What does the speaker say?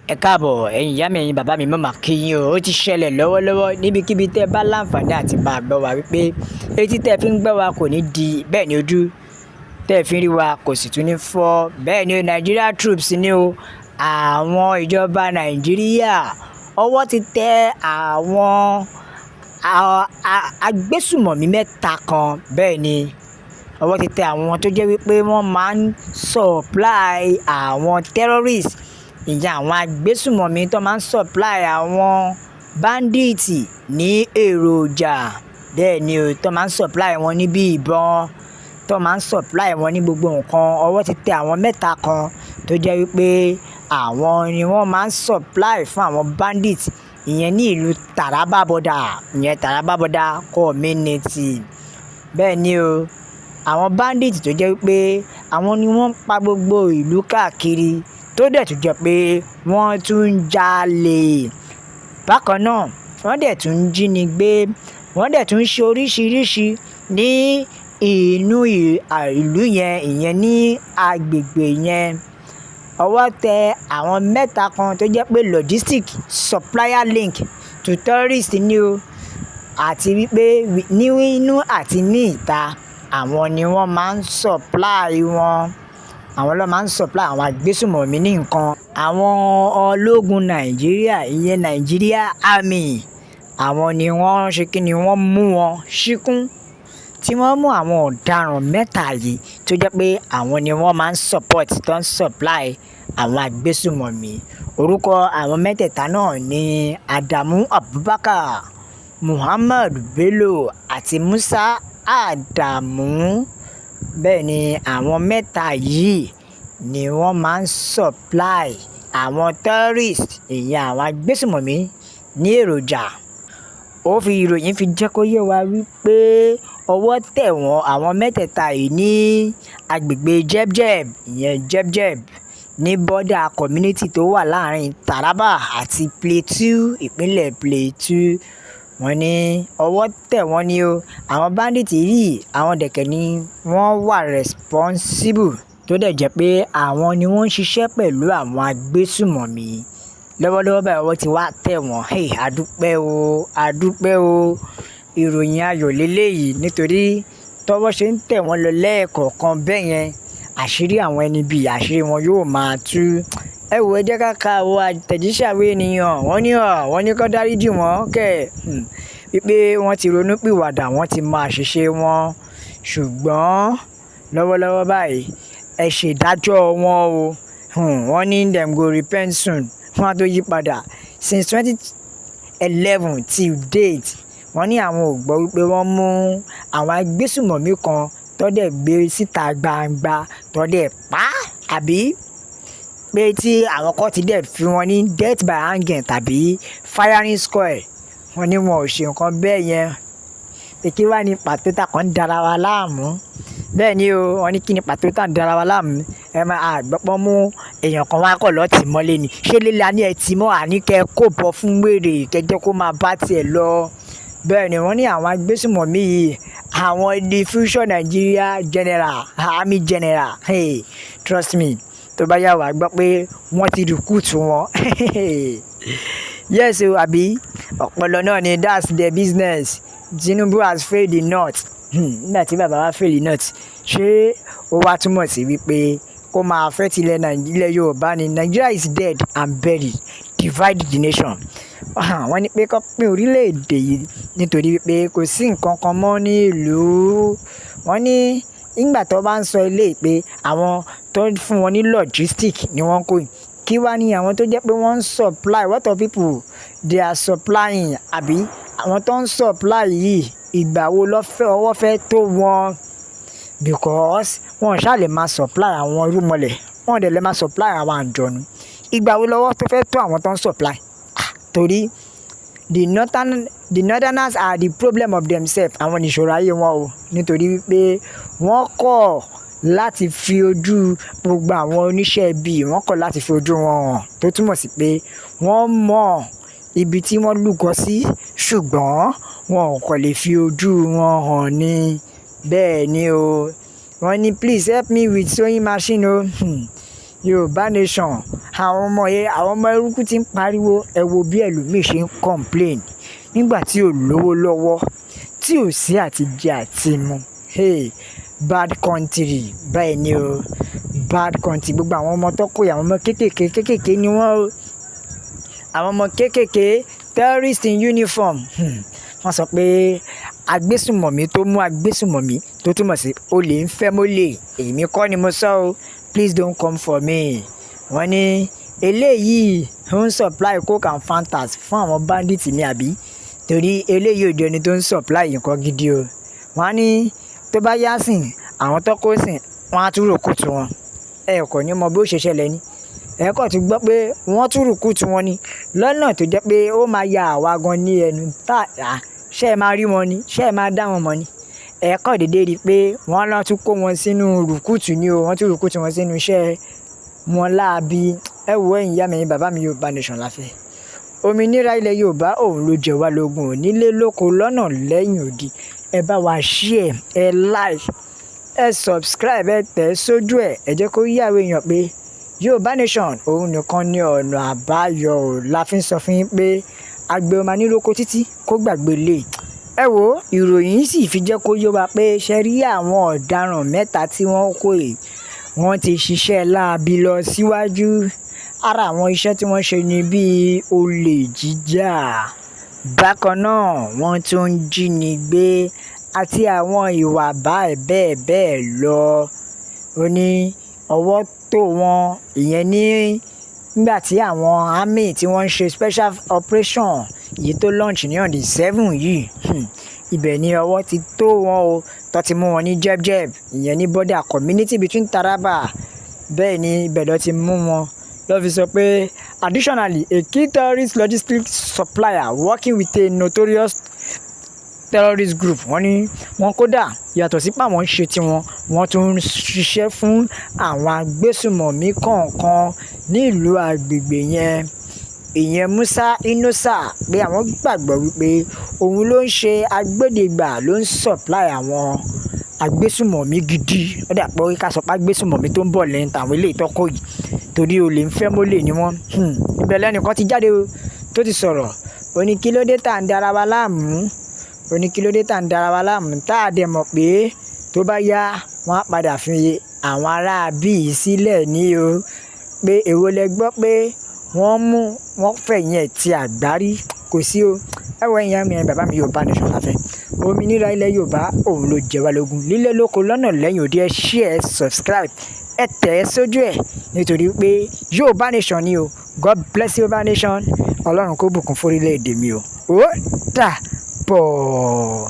Ẹ káàbọ̀, ẹ̀yin ìyá mi, ẹ̀yin bàbá mi, mo máa kí yín o. Ó ti ṣẹlẹ̀ lọ́wọ́lọ́wọ́ níbikíbi tẹ́ ẹ bá láǹfààní àti máa gbọ́ wa wípé etí tẹ́ ẹ fi ń gbọ́ wa kò ní di, bẹ́ẹ̀ ni ojú tẹ́ ẹ fi ń rí wa kò sì tún ní fọ́. Bẹ́ẹ̀ ni Nigeria troops ní o, àwọn ìjọba Nàìjíríà, ọwọ́ ti tẹ àwọn agbésùmọ̀mí mẹ́ta kan. Bẹ́ẹ̀ ni ọwọ́ ti tẹ àwọn tó jẹ́ wípé wọ́n máa ń supply àwọn terrorists, ìyẹn àwọn agbésùmọ̀mí tó máa ń supply àwọn bandits ní èròjà. Bẹ́ẹ̀ ni o, tó máa ń supply wọn ní bí ìbọn, tó máa ń supply wọn ní gbogbo nǹkan. Ọwọ́ ti tẹ àwọn mẹ́ta kan tó jẹ́ wípé àwọn ni wọ́n máa ń supply fún àwọn bandits, ìyẹn ní ìlú Taraba border, ìyẹn Taraba Border Community. Bẹ́ẹ̀ ni o, àwọn bandits tó jẹ́ wípé àwọn ni wọ́n ń pa gbogbo ìlú káàkiri, tó dẹ̀ tún jẹ́ pé wọ́n tún ń jalè. Bákan náà, wọ́n dẹ̀ tún ń jínigbé, wọ́n dẹ̀ tún ń ṣe oríṣiríṣi ní inú ìlú yẹn, ìyẹn ní agbègbè yẹn. Ọwọ́ tẹ àwọn mẹ́ta kan tó jẹ́ pé logistic supplier link to terrorists ni o, àti wípé ní inú àti ní ìta, àwọn ni wọ́n máa ń supply wọn. Àwọn ló máa ń supply àwọn agbésùmọ̀mí ní nǹkan. Àwọn ológun Nàìjíríà, ìyẹn Nigeria Army, àwọn ni wọ́n ṣe kí ni, wọ́n mú wọn ṣìnkún, tí wọ́n mú àwọn ọ̀daràn mẹ́ta yìí tó jẹ́ pé àwọn ni wọ́n máa ń support, tó ń supply àwọn agbésùmọ̀mí. Orúkọ àwọn mẹ́tẹ̀ẹ̀ta náà ni Adamu Abubakar, Muhammad Bello àti Musa Adamu. Bẹ́ẹ̀ ni àwọn mẹ́ta yìí ni wọ́n máa ń supply àwọn terrorist, ìyẹn àwọn agbésùmọ̀mí, ní èròjà. Ó fi ìròyìn fi jẹ́ kó yé wa wípé ọwọ́ tẹ̀ wọ́n, àwọn mẹ́tẹ̀ẹ̀ta yìí, ní agbègbè Jebjeb, ìyẹn Jebjeb ní border community tó wà láàrin Taraba àti Plateau, ìpínlẹ̀ Plateau. Wọ́n ní ọwọ́ tẹ̀ wọ́n ní o. Àwọn bandit yìí, àwọn dẹ̀kẹ̀ ni wọ́n wà responsible, tó dẹ̀ jẹ́ pé àwọn ni wọ́n ń ṣiṣẹ́ pẹ̀lú àwọn agbésùmọ̀mí. Lọ́wọ́lọ́wọ́ báyìí, ọwọ́ ti wá tẹ̀ wọ́n. Hey, àdúpẹ́ o, àdúpẹ́ o. Ìròyìn ayọ̀ lélẹ́yìí, nítorí tọ́wọ́ ṣe ń tẹ̀ wọ́n lọ lẹ́ẹ̀kọ̀ọ̀kan bẹ́ẹ̀ yẹn, àṣírí àwọn ẹni bíi àṣírí wọn yóò máa tú. Ẹ wò, ẹ jẹ́ ká ka àwọn àtẹ̀jíṣẹ́ àwọn ènìyàn. Wọ́n ní ọ̀ wọ́n ní kó dáríjì wọ́n kẹ̀, wípé wọ́n ti ronú pìwàdà, wọ́n ti mọ àṣìṣe wọn, ṣùgbọ́n lọ́wọ́lọ́wọ́ báyìí, ẹ ṣèdájọ́ wọn o. Wọ́n ní dem go repent soon, wọ́n á tó yí padà. Since 2011 till date, wọ́n ní àwọn ò gbọ́ wípé wọ́n mú àwọn agbésùmọ̀mí kan tó dẹ̀ gbé síta gbangba, tó dẹ̀ pa á, àbí pé tí àwọn kan ti dẹ̀ fi wọn ní death by hanging tàbí firing squad. Wọ́n ní wọn ò ṣe nǹkan bẹ́ẹ̀ yẹn, pé kí wàá ní pàtó tá kàn ń dara wa láàmú. Bẹ́ẹ̀ ni o, wọ́n ní kí ni pàtó tá ń dara wa láàmú. Ẹ máa àgbọ̀pọ̀ mú èèyàn kan wá kọ̀ lọ́ọ́ tì mọ́lé ni. Ṣé líla ní ẹ tì mọ́ àní kẹ́ kó bọ̀ fún wèrè kẹjẹ́ kó máa bá tiẹ̀ lọ? Bẹ́ẹ̀ ni wọ́n ní àwọn agbésùmọ̀mí yìí, àwọn the future Nigeria general, army general. Hey, trust me, tó bá yà wá gbọ́ pé wọ́n ti recruit wọn. Yes o, àbí ọpọlọ náà ni. That's the business. Tinubu has failed the North. Nígbà tí bàbá wa fail the North, ṣé ó wá túmọ̀ sí wípé kó máa fẹ́ tilẹ̀ Nàìjíríà Yorùbá ni? Nigeria is dead and buried. Divide the nation. Wọ́n ní pé kó pín orílẹ̀-èdè yìí, nítorí wípé kò sí nǹkan kan mọ́ ní ìlú. Wọ́n ní nígbà tó bá ń sọ eléyìí pé àwọn tó ń fún wọn ní logistic ni wọ́n kó yìí, kí wá ní àwọn tó jẹ́ pé wọ́n ń supply? What of people they are supplying? Àbí àwọn tó ń supply yìí, ìgbà wo ló fẹ́ ọwọ́ fẹ́ tó wọn? Because wọn ṣáà lè máa supply àwọn irúnmọlẹ̀, wọn dẹ̀ lè máa supply àwọn àǹjọ̀nú. Ìgbà wo lọ́wọ́ tó fẹ́ tó àwọn tó ń supply? Ah, torí the northerners are the problem of themselves. Àwọn nìṣòro ayé wọn o, nítorí wípé wọ́n kọ̀ láti fi ojú gbogbo àwọn oníṣẹ́ ibi, wọ́n kọ̀ láti fi ojú wọn hàn, tó túmọ̀ sí pé wọ́n mọ ibi tí wọ́n lúgọ sí, ṣùgbọ́n wọn ò kàn lè fi ojú wọn hàn ni. Bẹ́ẹ̀ ni o. Wọ́n ní, "Please help me with sewing machine o." Yorùbá nation. Àwọn ọmọ yẹn, àwọn ọmọ eruku ti ń pariwo. Ẹ wo bí ẹlòmíì ṣe ń complain nígbà tí ò lówó lọ́wọ́, tí ò sí àti jẹ àti mu. Hey, bad country. Bẹ́ẹ̀ ni o, bad country. Gbogbo àwọn ọmọ tó kó yìí, àwọn ọmọ kéékèèké kéékèèké ni wọ́n o. Àwọn ọmọ kéékèèké, terrorist in uniform. Wọ́n sọ pé agbésùmọ̀mí tó mú agbésùmọ̀mí, tó túmọ̀ sí olè ń fẹ́ mólè. Èmi kọ́ ni mo sọ o. Please don't come for me. Wọ́n ní eléyìí ń supply coke and Fantas fún àwọn bandits ní àbí? Torí eléyìí ò jẹ́ ẹni tó ń supply nǹkan gidi o. Wọ́n á ní tó bá yá sìn, àwọn tó kó sìn, wọ́n á tún recruit wọn. Ẹ kò ní mọ bí ó ṣe ṣẹlẹ̀ ni. Ẹ kàn tún gbọ́ pé wọ́n tún recruit wọn ni lọ́nà tó jẹ́ pé ó máa ya àwa gan ní ẹnu. Tá à, ṣé ẹ máa rí wọn ni? Ṣé ẹ máa dá wọn mọ̀ ni? Ẹ kàn dédé rí pé wọ́n lọ tún kó wọn sínú recruit ni o. Wọ́n tún recruit wọn sínú iṣẹ́ wọn láabi. Ẹ wo, ẹ̀yin ìyá mi, ẹ̀yin bàbá mi, Yorùbá Nation la fẹ́. Òmìnira ilẹ̀ Yorùbá, òun ló jẹ wá lógún o, nílé lóko lọ́nà lẹ́yìn odi. Ẹ bá wa share, ẹ like, ẹ subscribe, ẹ tẹ̀ sójú ẹ̀. Ẹ jẹ́ kó yé àwọn èèyàn pé Yorùbá Nation òun nìkan ní ọ̀nà àbáyọ ò la fi ń sọ fún yín pé àgbẹ̀ ò máa ní roko títí kó gbàgbé lé. Ẹ wo, ìròyìn sì fi jẹ́ kó yé wa pé ṣe rí àwọn ọ̀daràn mẹ́ta tí wọ́n kó yìí, wọ́n ti ṣiṣẹ́ láabi lọ síwájú. Ara àwọn iṣẹ́ tí wọ́n ṣe ni bíi olè jíjà. Bákan náà, wọ́n tún ń jíni gbé àti àwọn ìwà báyìí bẹ́ẹ̀ bẹ́ẹ̀ lọ. Ó ní ọwọ́ tó wọn, ìyẹn ní nígbà tí àwọn army tí wọ́n ń ṣe special operation yìí tó launch ní on the 7 yìí. Ibẹ̀ ni ọwọ́ ti tó wọn o, tó ti mú wọn ní Jebjeb, ìyẹn ní border community between Taraba. Bẹ́ẹ̀ ni, ibẹ̀ ló ti mú wọn. Ló fi sọ pé additionally, a key terrorist logistics supplier working with a notorious terrorist group. Wọ́n ní wọ́n kódà yàtọ̀ sí pé àwọn ń ṣe tiwọn, wọ́n tún ń ṣiṣẹ́ fún àwọn agbésùmọ̀mí kọ̀ọ̀kan nílùú agbègbè yẹn. Ìyẹn Musa Inusa, pé àwọn gbàgbọ́ wípé òun ló ń ṣe agbódegbà, ló ń supply àwọn agbésùmọ̀mí gidi. Ó dà pé ká sọ pé agbésùmọ̀mí tó ń bọ̀ lẹ́yìn tàwọn eléyìí tó kó yìí, torí olè ń fẹ́ mólè ni wọ́n. Ibẹ̀ lẹ́nìkan ti jáde o tó ti sọ̀rọ̀. Ó ní kí ló dé tá ń dára wa láàmú? Ó ní kí ló dé tá ń dára wa láàmú tá a dẹ̀ mọ̀ pé tó bá yá, wọ́n á padà fi àwọn ará bí sílẹ̀ ní o. Pé èwo lẹ gbọ́ pé wọ́n mú wọ́n fẹ̀yìn ẹ̀ tí àgbárí kò sí o. Ẹ wo, ẹ̀yin ìyá mi, ẹ̀yin bàbá mi, Yorùbá Nation la fẹ́. Òmìnira ilẹ̀ Yorùbá, òun ló jẹ wá lógún. Lílé lóko lọ́nà lẹ́yìn odi, ẹ share, subscribe, ẹ tẹ̀ ẹ́ sójú ẹ̀ nítorí pé Yorùbá Nation ni o. God bless Yorùbá Nation. Ọlọ́run kó bùkún fún orílẹ̀-èdè mi o. Ó dàbọ̀.